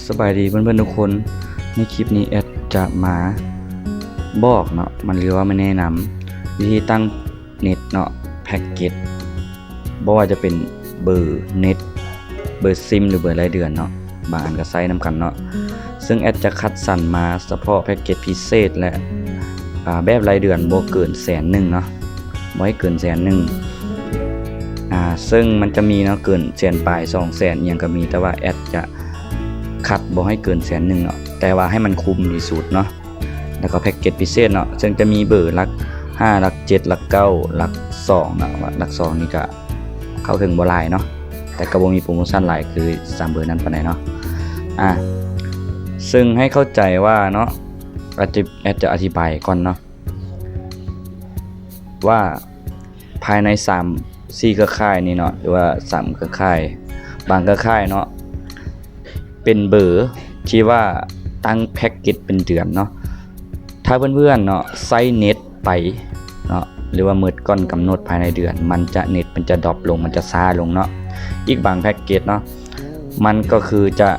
ສະບາຍດີເພື່ອນໆທຸກຄົນ, ໃນຄລິບນີ້ແອັດຈະມາບອກເນາະ ມັນ ຫຼືວ່າມາແນະນຳວິທີຕັ້ງເນັດເນາະ ແພັກເກັດ ບໍ່ວ່າຈະເປັນເບີເນັດ ເບີຊິມ ຫຼືເບີລາຍເດືອນເນາະ, ບາງອັນກໍໃຊ້ນຳກັນເນາະ. ເຊິ່ງແອັດຈະຄັດສັນມາສະເພາະແພັກເກັດພິເສດ ແລະ ອາ ແບບລາຍເດືອນບໍ່ເກີນແສນໜຶ່ງເນາະ, ບໍ່ໃຫ້ເກີນແສນໜຶ່ງ. ອາ ເຊິ່ງມັນຈະມີເນາະ ເກີນແສນປາຍ ສອງແສນ ອີ່ຫຍັງກໍມີ, ແຕ່ວ່າແອັດຈະຄັດບໍ່ໃຫ້ເກີນແສນໜຶ່ງເນາະ, ແຕ່ວ່າໃຫ້ມັນຄຸ້ມທີ່ສຸດເນາະ. ແລ້ວກໍແພັກເກັດພິເສດເນາະ ເຊິ່ງຈະມີເບີຫຼັກຫ້າ ຫຼັກເຈັດ ຫຼັກເກົ້າ ຫຼັກສອງເນາະ, ຫຼັກສອງນີ້ກໍເຂົ້າເຖິງບໍ່ຫຼາຍເນາະ, ແຕ່ກໍບໍ່ມີໂປຣໂມຊັນຫຼາຍຄືສາມເບີນັ້ນປານໃດເນາະ. ອາ ເຊິ່ງໃຫ້ເຂົ້າໃຈວ່າເນາະ ອາດຈະ ແອັດຈະອະທິບາຍກ່ອນເນາະ ວ່າພາຍໃນສາມ ສີ່ເຄືອຂ່າຍນີ້ເນາະ ຫຼືວ່າສາມເຄືອຂ່າຍ ບາງເຄືອຂ່າຍເນາະ ເປັນເບີທີ່ວ່າຕັ້ງແພັກເກັດເປັນເດືອນເນາະ. ຖ້າເພື່ອນໆເນາະ ໃຊ້ເນັດໄປເນາະ ຫຼືວ່າໝົດກ່ອນກຳນົດພາຍໃນເດືອນ ມັນຈະ ເນັດມັນຈະດຣອບລົງ ມັນຈະຊ້າລົງເນາະ. ອີກບາງແພັກເກັດເນາະ ມັນກໍຄືຈະ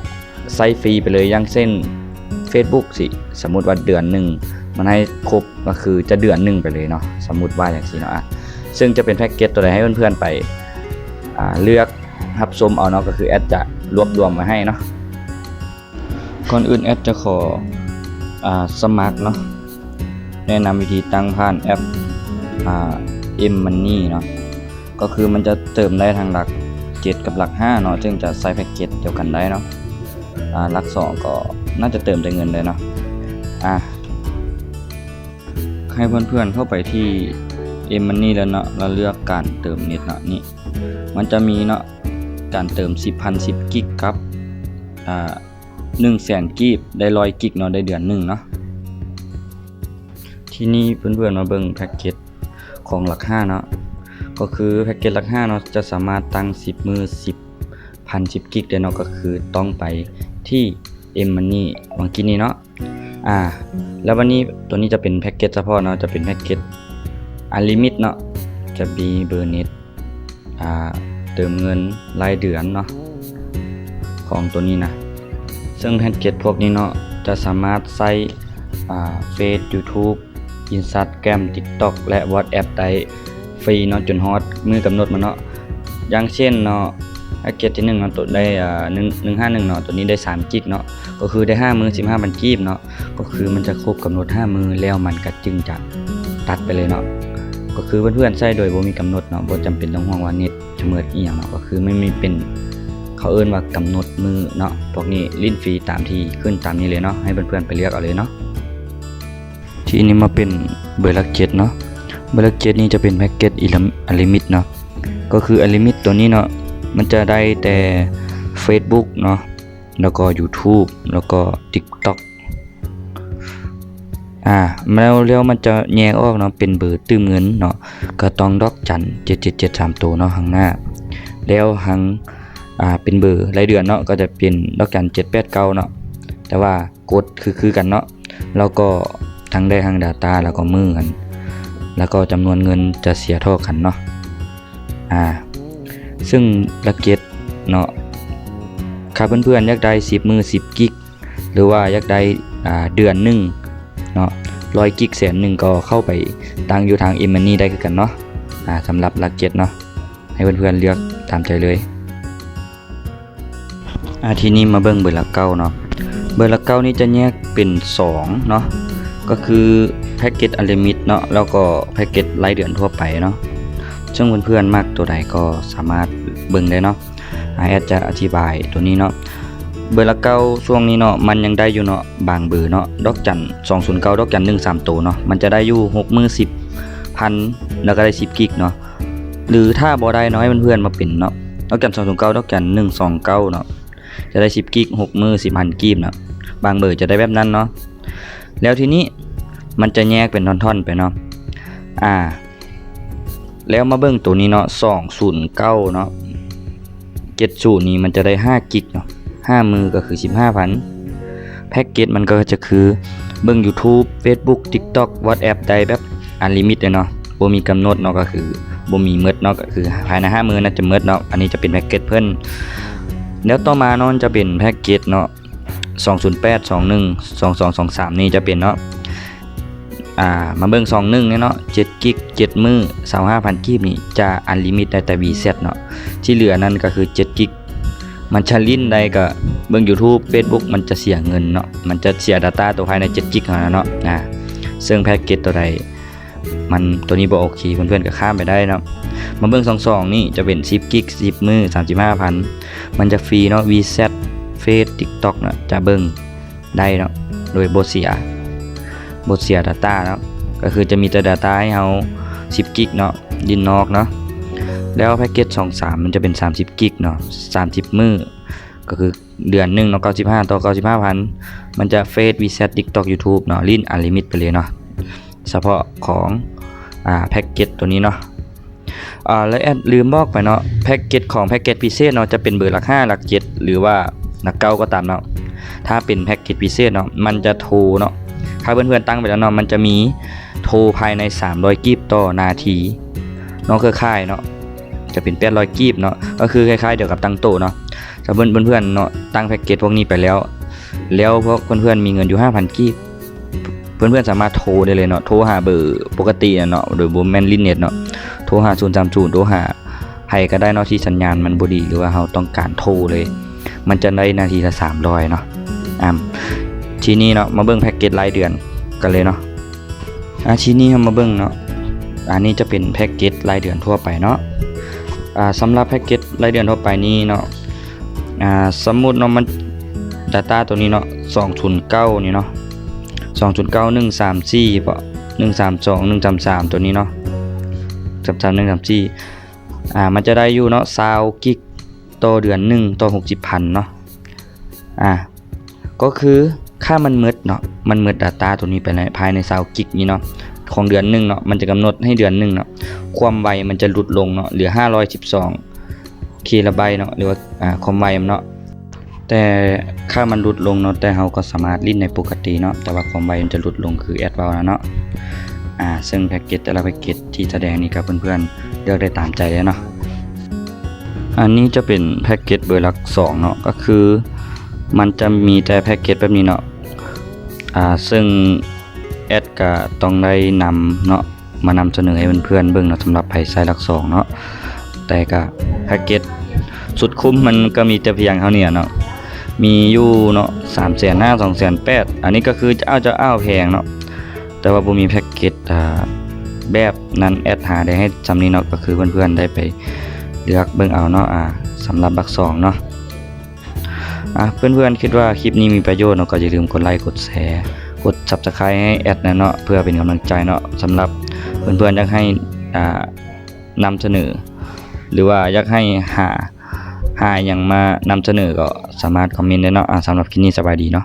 ໃຊ້ຟຣີໄປເລີຍ, ຢ່າງເຊັ່ນ ເຟສບຸກ ຊິ ສົມມຸດວ່າເດືອນໜຶ່ງມັນໃຫ້ຄົບ ກໍຄືຈະເດືອນໜຶ່ງໄປເລີຍເນາະ, ສົມມຸດວ່າຈັ່ງຊີ້ເນາະ. ອາ ເຊິ່ງຈະເປັນແພັກເກັດຕົວໃດ ໃຫ້ເພື່ອນໆໄປ ອາ ເລືອກຮັບຊົມເອົາເນາະ, ກໍຄືແອັດຈະລວບລວມໄວ້ໃຫ້ເນາະ. ກ່ອນອື່ນແອັດຈະຂໍ ອາ ສະໝັກເນາະ, ແນະນຳວິທີຕັ້ງຜ່ານແອັບ ອາ ເອັມມັນນີເນາະ. ກໍຄືມັນຈະເຕີມໄດ້ທັງຫຼັກເຈັດກັບຫຼັກຫ້າເນາະ, ເຊິ່ງຈະໃຊ້ແພັກເກັດດຽວກັນໄດ້ເນາະ. ອາ ຫຼັກສອງກໍໜ້າຈະເຕີມແຕ່ເງິນໄດ້ເນາະ. ອາ ໃຫ້ເພື່ອນໆເຂົ້າໄປທີ່ເອັມມັນນີແລ້ວເນາະ, ແລ້ວເລືອກການເຕີມເນັດເນາະ. ນີ້ມັນຈະມີເນາະ ການເຕີມສິບພັນ ສິບກິກກັບ ອາ ໜຶ່ງແສນກີບ ໄດ້ຮ້ອຍກິກເນາະ, ໄດ້ເດືອນໜຶ່ງເນາະ. ທີນີ້ເພື່ອນໆມາເບິ່ງແພັກເກັດຂອງຫຼັກຫ້າເນາະ, ກໍຄືແພັກເກັດຫຼັກຫ້າເນາະ ຈະສາມາດຕັ້ງສິບມື້ ສິບພັນ ສິບກິກໄດ້ເນາະ, ກໍຄືຕ້ອງໄປທີ່ເອັມມັນນີຫວ່າງກີ້ນີ້ເນາະ. ອາ ແລ້ວບັດນີ້ຕົວນີ້ຈະເປັນແພັກເກັດສະເພາະເນາະ, ຈະເປັນແພັກເກັດອັນລິມິດເນາະ, ຈະມີເບີເນັດ ອາ ເຕີມເງິນລາຍເດືອນເນາະ ຂອງຕົວນີ້ນະ. ເຊິ່ງແພັກເກັດພວກນີ້ເນາະ ຈະສາມາດໃຊ້ ອາ ເຟສ ຢູທູບ ອິນສະຕາແກຣມ ຕິກຕັອກ ແລະ ວັອດແອັບໄດ້ຟຣີເນາະ ຈົນຮອດມື້ກຳນົດມາເນາະ. ຢ່າງເຊັ່ນເນາະ ແພັກເກັດທີໜຶ່ງເນາະ ໂຕໄດ້ ອາ ໜຶ່ງ ໜຶ່ງຫ້າໜຶ່ງເນາະ, ໂຕນີ້ໄດ້ສາມກິກເນາະ, ກໍຄືໄດ້ຫ້າມື້ ສິບຫ້າພັນກີບເນາະ. ກໍຄືມັນຈະຄົບກຳນົດຫ້າມື້ແລ້ວ ມັນກໍຈຶ່ງຈະຕັດໄປເລີຍເນາະ. ກໍຄືເພື່ອນໆໃຊ້ໂດຍບໍ່ມີກຳນົດເນາະ, ບໍ່ຈຳເປັນຕ້ອງຫ່ວງວ່າເນັດຈະໝົດອີ່ຫຍັງເນາະ, ກໍຄືມັນມີເປັນ ເຂົາເອີ້ນວ່າກຳນົດມື້ເນາະ. ພວກນີ້ຫຼິ້ນຟຣີຕາມທີ່ຂຶ້ນຕາມນີ້ເລີຍເນາະ, ໃຫ້ເພື່ອນໆໄປເລືອກເອົາເລີຍເນາະ. ທີນີ້ມາເປັນເບີຫຼັກເຈັດເນາະ, ເບີຫຼັກເຈັດນີ້ຈະເປັນແພັກເກັດອັນລິມິດເນາະ, ກໍຄືອັນລິມິດຕົວນີ້ເນາະ ມັນຈະໄດ້ແຕ່ເຟສບຸກເນາະ ແລ້ວກໍຢູທູບ ແລ້ວກໍຕິກຕັອກ. ອາ ແລ້ວ ແລ້ວມັນຈະແຍກອອກເນາະ ເປັນເບີຕື່ມເງິນເນາະ ກໍຕ້ອງດອກຈັນເຈັດເຈັດເຈັດສາມໂຕເນາະ ທາງໜ້າ. ແລ້ວທາງ ອາ ເປັນເບີລາຍເດືອນເນາະ ກໍຈະເປັນດອກຈັນເຈັດແປດເກົ້າເນາະ, ແຕ່ວ່າກົດຄື ຄືກັນເນາະ. ແລ້ວກໍທັງໄດ້ທັງດາຕ້າ ແລ້ວກໍມື້ກັນ ແລ້ວກໍຈຳນວນເງິນຈະເສຍທໍ່ກັນເນາະ. ອາ ເຊິ່ງຫຼັກເຈັດເນາະ ຖ້າເພື່ອນໆຢາກໄດ້ສິບມື້ ສິບກິກ ຫຼືວ່າຢາກໄດ້ ອາ ເດືອນໜຶ່ງເນາະ ຮ້ອຍກິກ ແສນໜຶ່ງ ກໍເຂົ້າໄປຕັ້ງຢູ່ທາງເອັມມັນນີໄດ້ຄືກັນເນາະ. ອາ ສຳລັບຫຼັກເຈັດເນາະ ໃຫ້ເພື່ອນໆເລືອກຕາມໃຈເລີຍ. ອາ ທີນີ້ມາເບິ່ງເບີຫຼັກເກົ້າເນາະ, ເບີຫຼັກເກົ້ານີ້ຈະແຍກເປັນສອງເນາະ ກໍຄືແພັກເກັດອັນລິມິດເນາະ ແລ້ວກໍແພັກເກັດລາຍເດືອນທົ່ວໄປເນາະ. ເຊິ່ງເພື່ອນໆມັກໂຕໃດກໍສາມາດເບິ່ງໄດ້ເນາະ. ອາ ແອັດຈະອະທິບາຍໂຕນີ້ເນາະ. ເບີຫຼັກເກົ້າຊ່ວງນີ້ເນາະ ມັນຍັງໄດ້ຢູ່ເນາະ ບາງເບີເນາະ ດອກຈັນສອງສູນເກົ້າ ດອກຈັນໜຶ່ງ ສາມໂຕເນາະ ມັນຈະໄດ້ຢູ່ຫົກມື້ ສິບພັນ ແລ້ວກໍໄດ້ສິບກິກເນາະ. ຫຼືຖ້າບໍ່ໄດ້ເນາະ ໃຫ້ເພື່ອນໆມາເປັນເນາະ ດອກຈັນສອງສູນເກົ້າ ດອກຈັນໜຶ່ງສອງເກົ້າເນາະ ຈະໄດ້ສິບກິກ ຫົກມື້ ສິບພັນກີບເນາະ, ບາງເບີຈະໄດ້ແບບນັ້ນເນາະ. ແລ້ວທີນີ້ມັນຈະແຍກເປັນທ່ອນໆໄປເນາະ. ອາ ແລ້ວມາເບິ່ງໂຕນີ້ເນາະ ສອງສູນເກົ້າເນາະ ເຈັດສູນນີ້ ມັນຈະໄດ້ຫ້າກິກເນາະ, ຫ້າມື້ກໍຄືສິບຫ້າພັນ. ແພັກເກັດມັນກໍຈະຄືເບິ່ງຢູທູບ ເຟສບຸກ ຕິກຕັອກ ວອດແອັບ ໄດ້ແບບອັນລິມິດເລີຍເນາະ, ບໍ່ມີກຳນົດເນາະ, ກໍຄືບໍ່ມີໝົດເນາະ, ກໍຄືພາຍໃນຫ້າມື້ນັ້ນຈະໝົດເນາະ. ອັນນີ້ຈະເປັນແພັກເກັດເພິ່ນ. ແລ້ວຕໍ່ມາເນາະ ຈະເປັນແພັກເກັດເນາະ ສອງສູນແປດ ສອງໜຶ່ງ ສອງສອງສອງສາມນີ້ຈະເປັນເນາະ ອ່າ ມາເບິ່ງຊ່ອງໜຶ່ງນີ້ເນາະ ເຈັດກິກ ເຈັດມື້ ຊາວຫ້າພັນກີບນີ້ ຈະອັນລິມິດໄດ້ແຕ່ວີແຊັດເນາະ ທີ່ເຫຼືອນັ້ນກໍຄືເຈັດກິກ ມັນຈະຫຼິ້ນໄດ້ກໍເບິ່ງຢູທູບ ເຟສບຸກ ມັນຈະເສຍເງິນເນາະ ມັນຈະເສຍດາຕ້າໂຕພາຍໃນເຈັດກິກເທົ່ານັ້ນເນາະ ອ່າ ເຊິ່ງແພັກເກັດໂຕໃດ ມັນ ໂຕນີ້ບໍ່ໂອເຄ ເພື່ອນໆກໍຂ້າມໄປໄດ້ເນາະ ມາເບິ່ງຊ່ອງສອງນີ້ຈະເປັນສິບກິກ ສິບມື້ ສາມສິບຫ້າພັນ ມັນຈະຟຣີເນາະ ວີແຊັດ ເຟສ ຕິກຕັອກ ເນາະ ຈະເບິ່ງໄດ້ເນາະ ໂດຍບໍ່ເສຍ ບໍ່ເສຍດາຕ້າເນາະ ກໍຄືຈະມີແຕ່ດາຕ້າໃຫ້ເຮົາສິບກິກເນາະ ຫຼິ້ນນອກເນາະ ແລ້ວແພັກເກັດຊ່ອງສາມມັນຈະເປັນສາມສິບກິກເນາະ ສາມສິບມື້ ກໍຄືເດືອນໜຶ່ງເນາະ ເກົ້າສິບຫ້າຕໍ່ເກົ້າສິບຫ້າພັນ ມັນຈະເຟສ ວີແຊັດ ຕິກຕັອກ ຢູທູບເນາະ ຫຼິ້ນອັນລິມິດໄປເລີຍເນາະ ສະເພາະຂອງ ອ່າ ແພັກເກັດໂຕນີ້ເນາະ ອ່າ ແລະ ແອັດລືມບອກໄປເນາະ ແພັກເກັດຂອງແພັກເກັດພິເສດເນາະ ຈະເປັນເບີຫຼັກຫ້າ ຫຼັກເຈັດ ຫຼືວ່າຫຼັກເກົ້າກໍຕາມເນາະ ຖ້າເປັນແພັກເກັດພິເສດເນາະ ມັນຈະໂທເນາະ ຖ້າເພື່ອນໆຕັ້ງໄປແລ້ວເນາະ ມັນຈະມີໂທພາຍໃນສາມຮ້ອຍກີບຕໍ່ນາທີ ເນາະ ເຄືອຂ່າຍເນາະ ຈະເປັນແປດຮ້ອຍກີບເນາະ ກໍຄືຄ້າຍໆດຽວກັບຕັ້ງໂຕເນາະ ຖ້າເພື່ອນໆເນາະ ຕັ້ງແພັກເກັດພວກນີ້ໄປແລ້ວ ແລ້ວພວກເພື່ອນໆມີເງິນຢູ່ຫ້າພັນກີບ ເພື່ອນໆສາມາດໂທໄດ້ເລີຍເນາະ ໂທຫາເບີປົກກະຕິນະເນາະ ໂດຍບໍ່ແມ່ນຫຼິ້ນເນັດເນາະ ໂທຫາສູນສາມສູນ ໂທຫາໃຜກໍໄດ້ເນາະ ທີ່ສັນຍານມັນບໍ່ດີ ຫຼືວ່າເຮົາຕ້ອງການໂທເລີຍ ມັນຈະໄດ້ນາທີລະສາມຮ້ອຍເນາະ ອ່າ ທີນີ້ເນາະ ມາເບິ່ງແພັກເກັດລາຍເດືອນກັນເລີຍເນາະ ອ່າ ທີນີ້ເຮົາມາເບິ່ງເນາະ ອັນນີ້ຈະເປັນແພັກເກັດລາຍເດືອນທົ່ວໄປເນາະ ອ່າ ສຳລັບແພັກເກັດລາຍເດືອນທົ່ວໄປນີ້ເນາະ ອ່າ ສົມມຸດເນາະ ມັນ ດາຕ້າໂຕນີ້ເນາະ ສອງສູນເກົ້ານີ້ເນາະ ສອງສູນເກົ້າ ໜຶ່ງສາມສີ່ ເບາະ ໜຶ່ງສາມສອງ ໜຶ່ງສາມສາມ ໂຕນີ້ເນາະ ສາມສາມ ໜຶ່ງສາມສີ່ ອ່າ ມັນຈະໄດ້ຢູ່ເນາະ ຊາວກິກຕໍ່ເດືອນໜຶ່ງຕໍ່ຫົກສິບພັນເນາະ ອ່າ ກໍຄືຖ້າມັນໝົດເນາະ ມັນໝົດດາຕ້າໂຕນີ້ໄປໃນ ພາຍໃນຊາວກິກນີ້ເນາະ ຂອງເດືອນໜຶ່ງເນາະ ມັນຈະກຳນົດໃຫ້ເດືອນໜຶ່ງເນາະ ຄວາມໄວມັນຈະຫຼຸດລົງເນາະ ເຫຼືອຫ້າຮ້ອຍສິບສອງເຄລາໄບເນາະ ຫຼືວ່າ ອ່າ ຄວາມໄວມັນເນາະ ແຕ່ຖ້າມັນຫຼຸດລົງເນາະ ແຕ່ເຮົາກໍສາມາດຫຼິ້ນໄດ້ປົກກະຕິເນາະ ແຕ່ວ່າຄວາມໄວມັນຈະຫຼຸດລົງຄືແອັດເວົ້ານະເນາະ ອ່າ ເຊິ່ງແພັກເກັດແຕ່ລະແພັກເກັດທີ່ສະແດງນີ້ກໍເພື່ອນໆເລືອກໄດ້ຕາມໃຈເລີຍເນາະ ອັນນີ້ຈະເປັນແພັກເກັດເບີຫຼັກສອງເນາະ ກໍຄືມັນຈະມີແຕ່ແພັກເກັດແບບນີ້ເນາະ ອ່າ ເຊິ່ງແອັດກໍຕ້ອງໄດ້ນຳເນາະ ມານຳສະເໜີໃຫ້ເພື່ອນໆເບິ່ງເນາະ ສຳລັບໃຜໃຊ້ຫຼັກສອງເນາະ ແຕ່ກະແພັກເກັດສຸດຄຸ້ມມັນກໍມີແຕ່ພຽງເທົ່ານີ້ເນາະ ມີຢູ່ເນາະ ສາມແສນຫ້າ ສອງແສນແປດ ອັນນີ້ກໍຄືຈະອ້າວ ຈະອ້າວແພງເນາະ ແຕ່ວ່າບໍ່ມີແພັກເກັດ ອ່າ ແບບນັ້ນ ແອັດຫາໄດ້ໃຫ້ຊ່ຳນີ້ເນາະ ກໍຄືເພື່ອນໆໄດ້ໄປເລືອກເບິ່ງເອົາເນາະ ອ່າ ສຳລັບຫຼັກສອງເນາະ ອ່າ ເພື່ອນໆຄິດວ່າຄລິບນີ້ມີປະໂຫຍດເນາະ ກໍຢ່າລືມກົດໄລ ກົດແຊ ກົດ Subscribe ໃຫ້ແອັດແດ່ເນາະ ເພື່ອເປັນກຳລັງໃຈເນາະ ສຳລັບເພື່ອນໆຢາກໃຫ້ ອ່າ ນຳສະເໜີ ຫຼືວ່າຢາກໃຫ້ຫາ ຫາຫຍັງມານຳສະເໜີ ກໍສາມາດຄອມເມັນໄດ້ເນາະ ອ່າ ສຳລັບຄລິບນີ້ສະບາຍດີເນາະ.